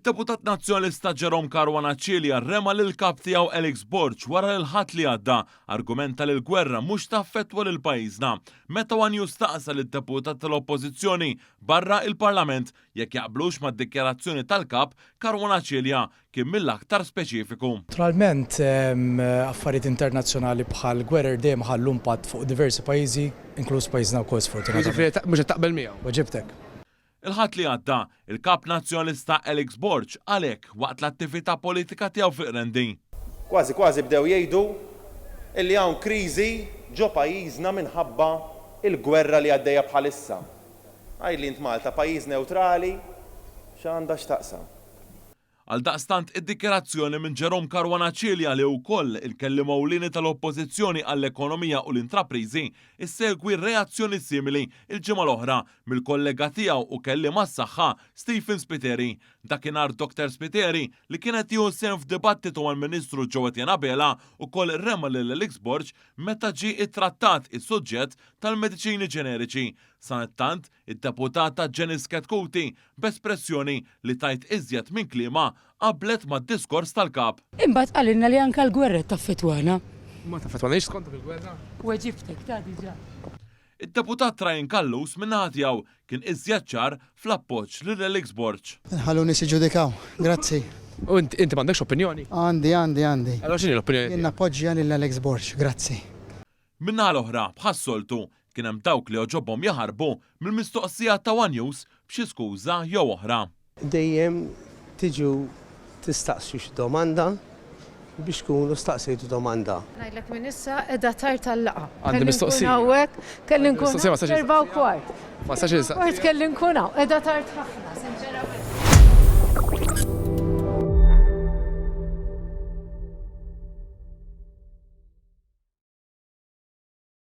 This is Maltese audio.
Id-deputat Nazzjonalista Jerome Caruana Cilia rema lill-Kap tiegħu Alex Borg wara li l-Ħadd li għadda argumenta li l-gwerra mhux taffettwa lil pajjiżna. Meta one News staqsa lid-deputat tal-Oppożizzjoni barra il-Parlament jekk jaqblux mad-dikjarazzjoni tal-Kap, Caruana Cilia kien mill-aktar speċifiku. Naturalment, affarijiet internazzjonali bħal gwerer dejjem iħallu impatt fuq diversi pajjiżi, inkluż pajjiżna wkoll sfortunatament. Jiġifieri mhux qed taqbel miegħu? Weġibtek. Il-Ħadd li għadda, il-Kap Nazzjonalista Alex Borg qal hekk waqt l-attività politika tiegħu fi Qrendi. Kważi kważi bdew jgħidu illi hawn kriżi ġo pajjiżna minħabba l-gwerra li għaddejja bħalissa. Għidli int Malta pajjiż newtrali x'għandha x'taqsam? Għaldaqstant id-dikjarazzjoni minn Jerome Caruana Cilia li hu wkoll il-kelliem ewlieni tal-Oppożizzjoni għall-Ekonomija u l-Intrapriżi issegwi reazzjoni simili l-ġimgħa l-oħra mill-kollega tiegħu u kelliem għas-saħħa Stephen Spiteri. Dakinhar Doctor Spiteri li kien qed jieħu sehem f'dibattitu mal-Ministru Joe Etienne Abela ukoll rema lil Alex Borg meta ġie ittrattat is-suġġett tal-mediċini ġeneriċi. Sanittant, id-Deputata Janice Chetcuti b'espressjoni li tgħid iżjed minn kliemha, qablet mad-diskors tal-Kap. Imbagħad qalilna li anke l-gwerra qed taffettwana. Ma taffettwaniex skontok il-gwerra? Weġibtek ta' diġà. Id-Deputat Ryan Callus min-naħa tiegħu kien iżjed ċar fl-appoġġ lil Alex Borg. Inħallu nies jiġġudikaw. Grazzi. U inti, inti m'għandekx opinjoni? Għandi, għandi, għandi. Allura x'inhi l-opinjoni tiegħek? Jien nappoġġja lil Alex Borg. Grazzi. Min-naħa l-oħra, bħas-soltu, kien hemm dawk li għoġobhom jaħarbu mill-mistoqsija ta' one News b'xi skuża jew oħra. Dejjem tiġu tistaqsu xi domanda biex tkunu staqsejtu domanda. Ngħidlek minn issa qiegħda tard għal-laqgħa. Għandi mistoqsija. Kelli nkun hawnhekk, kelli nkun hawn fl-4:15. Ma nistax insaqsi. Kwart kelli nkun hawn, qiegħda tard ħafna.